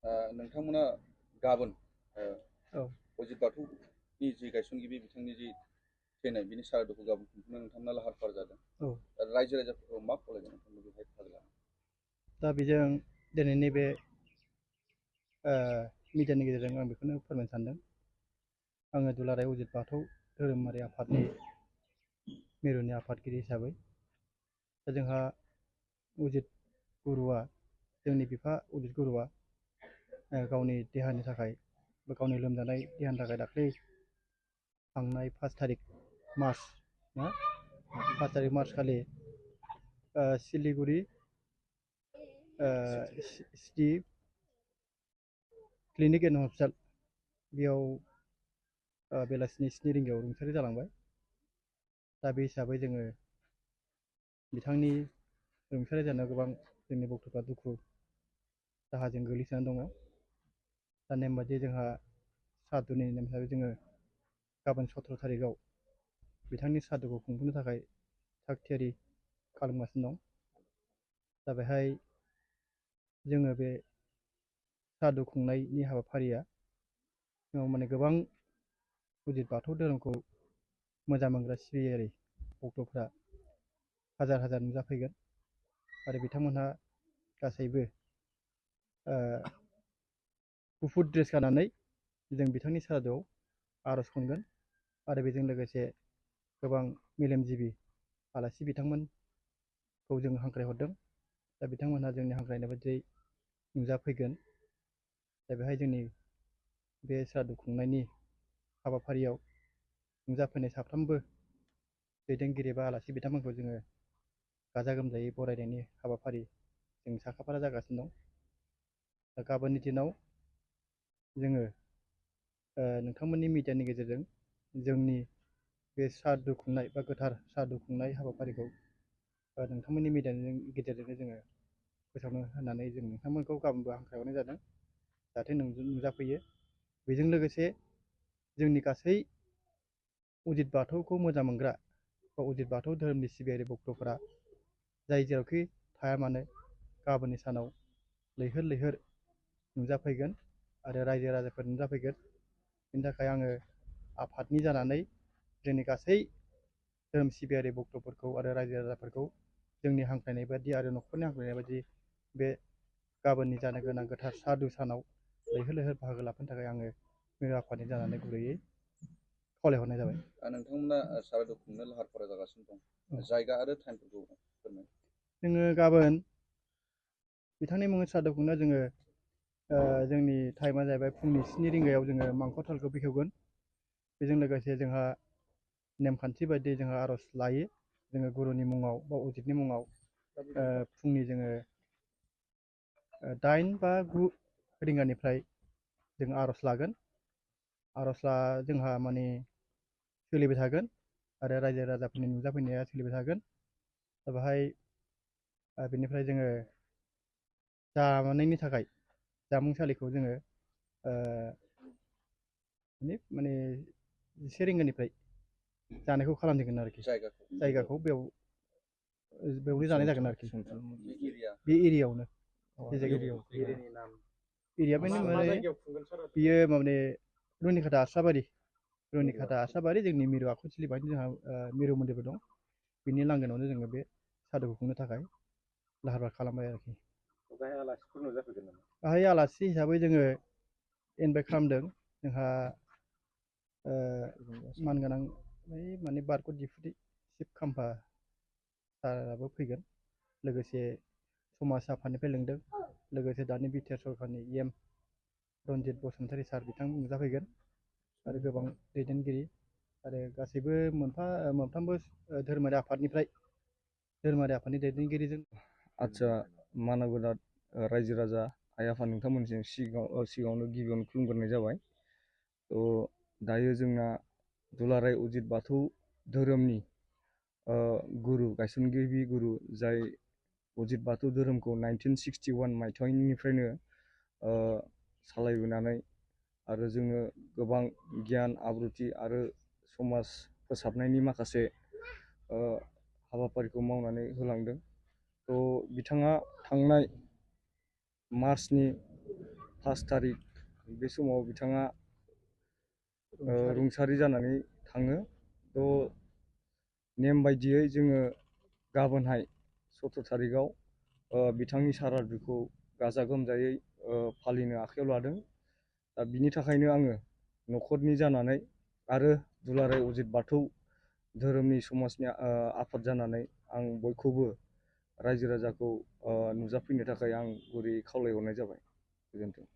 नोंथांमोना गाबोन औ अजित बाथौनि जि गायसनगिरि बिथांनि जि थैनाय बिनि सारादुखौ गाबोन खुंफुंनो नोंथांमोना लाहार फाहार जादों। औ रायजो राजाफोरखौ मा खावलायगोन नोंथांमोन बेहाय बाहागो लानो? दा बेजों दिनैनि बे मिडियानि गेजेरजों आं बेखौनो फोरमायनो सानदों। आङो दुलाराय अजित बाथौ धोरोमारि आफादनि मिरुनि आफादगिरि हिसाबै दा जोंहा अजित गुरुआ जोंनि बिफा अजित गुरुआ गावनि देहानि थाखाय बा गावनि लोमजानाय देहानि थाखाय दाख्लै थांनाय 5 थारिख मार्च ना 5 थारिख मार्च खालि Siliguri city clinic and hospital बेयाव बेलासिनि 7 रिंगायाव रुंसारि जालांबाय। दा बे हिसाबै जोङो बिथांनि रुंसारि जानायाव गोबां जोंनि भक्तफ्रा दुखु दाहाजों गोग्लैसोनानै दङ। दा नेम बायदि जोंहा सारादुनि नेम हिसाबै जोङो गाबोन 17 थारिखआव बिथांनि सारादुखौ खुंफुंनो थाखाय थाग थियारि खालामगासिनो दं। दा बेहाय जोङो बे सारादु खुंनायनि हाबाफारिया माने गोबां अजित बाथौ धोरोमखौ मोजां मोनग्रा सिबियारि भक्तफ्रा हाजार हाजार नुजाफैगोन आरो बिथांमोनहा गासैबो गुफुर ड्रेस गाननानै जों बिथांनि सारादुआव आर'ज खनगोन आरो बेजों लोगोसे गोबां मेलेमजिबि आलासि बिथांमोनखौ जों हांख्रायहरदों। दा बिथांमोनहा जोंनि हांख्रायनाय बायदियै नुजाफैगोन। दा बेहाय जोंनि बे सारादु खुंनायनि हाबाफारियाव नुजाफैनाय साफ्रोमबो दैदेनगिरि बा आलासि बिथांमोनखौ जोङो गाजा गोमजायै बरायनायनि हाबाफारि जों साखाफारा जागासिनो दं। दा गाबोननि दिनाव जोङो नोंथांमोननि मिडियानि गेजेरजों जोंनि बे सारादु खुंनाय बा गोथार सारादु खुंनाय हाबाफारिखौ नोंथांमोननि मिडियानि गेजेरजोंनो जोङो फोसावनो होननानै जों नोंथांमोनखौ गाबोनबो हांख्रायहरनाय जादों जाहाथे नुजाफैयो। बेजों लोगोसे जोंनि गासै अजित बाथौखौ मोजां मोनग्रा बा अजित बाथौ धोरोमनि सिबियारि भक्तफोरा जाय जेरावखि थाया मानो गाबोननि सानाव लैहोर लैहोर नुजाफैगोन आरो रायजो राजाफोर नुजाफैगोन। बेनि थाखाय आङो आफादनि जानानै जोंनि गासै धोरोम सिबियारि भक्तफोरखौ आरो रायजो राजाफोरखौ जोंनि हांख्रायनाय बायदि आरो न'खरनि हांख्रायनाय बायदि बे गाबोननि जानो गोनां गोथार सारादु सानाव लैहोर लैहोर बाहागो लाफैनो थाखाय आङो मिरु आफादनि जानानै गुरैयै खावलायहरनाय जाबाय। नोंथांमोना सारादु खुंनो लाहार फाहार जागासिनो दं, जायगा आरो टाइमफोरखौ फोरमाय। जोङो गाबोन बिथांनि मुङै सारादु खुंनो जोङो जोंनि टाइमा जाहैबाय फुंनि 7 रिंगायाव जोङो मांखरथालखौ बेखेवगोन। बेजों लोगोसे जोंहा नेमखान्थि बायदियै जोंहा आर'ज लायो। जोङो गुरुनि मुङाव बा अजितनि मुङाव फुंनि जोङो 8 बा 9 रिंगानिफ्राय जों आर'ज लागोन। आर'जआ जोंहा माने सोलिबाय थागोन आरो रायजो राजाफोरनि नुजाफैनाया सोलिबाय थागोन। दा बेहाय बेनिफ्राय जोङो जानायनि थाखाय जामुंसालिखौ जोङो माने 11 रिंगानिफ्राय जानायखौ खालामसिगोन आरोखि। जायगाखौ बेयावनो जानाय जागोन आरोखि बे एरियायावनो। बे जायगायाव एरिया माने बियो माने रुनिखाटा आस्राबारि जोंनि मिरु आखुथिलि बाहायनो जोंहा मिरु मन्दिरबो दं। बिनि लांगोनायावनो जोङो बे सारादुखौ खुंनो थाखाय लाहार फाहार खालामबाय आरोखि। बाहाय आलासि हिसाबै जोङो इनभाइट खालामदों। जोंहा मानगोनां माने बारग' डिपुटि चिफ खाम्फा साराबो फैगोन। लोगोसे समाज आफादनिफ्राय लिंदों। लोगोसे दानि बिटिआर सरकारनि EM रनजित बसुमतारी सार बिथां नुजाफैगोन आरो गोबां दैदेनगिरि आरो गासैबो मोनफ्रोमबो धोरोमारि आफादनि दैदेनगिरिजों। आदसा मानगोनां रायजो राजा आइ आफा नोंथांमोनजों सिगाङावनो गिबियावनो खुलुमग्रोनाय जाबाय। दायो जोंना दुलाराय अजित बाथौ धोरोमनि गुरु गायसनगिरि गुरु जाय अजित बाथौ धोरोमखौ 1961 मायथाइनिफ्रायनो सालायबोनानै आरो जोङो गोबां गियान आब्रुथि आरो समाज फोसाबनायनि माखासे हाबाफारिखौ मावनानै होलांदों। बिथाङा थांनाय मार्चनि 5 थारिख बे समाव बिथाङा रुंसारि जानानै थाङो। थ' नेम बायदियै जोङो गाबोनहाय 17 थारिखआव बिथांनि सारादुखौ गाजा गोमजायै फालिनो आखायाव लादों। दा बिनि थाखायनो आङो न'खरनि जानानै आरो दुलाराय अजित बाथौ धोरोमनि समाजनि आफाद जानानै आं बयखौबो रायजो राजाखौ नुजाफैनो थाखाय आं गुरै खावलायहरनाय जाबाय। गोजोन्थों।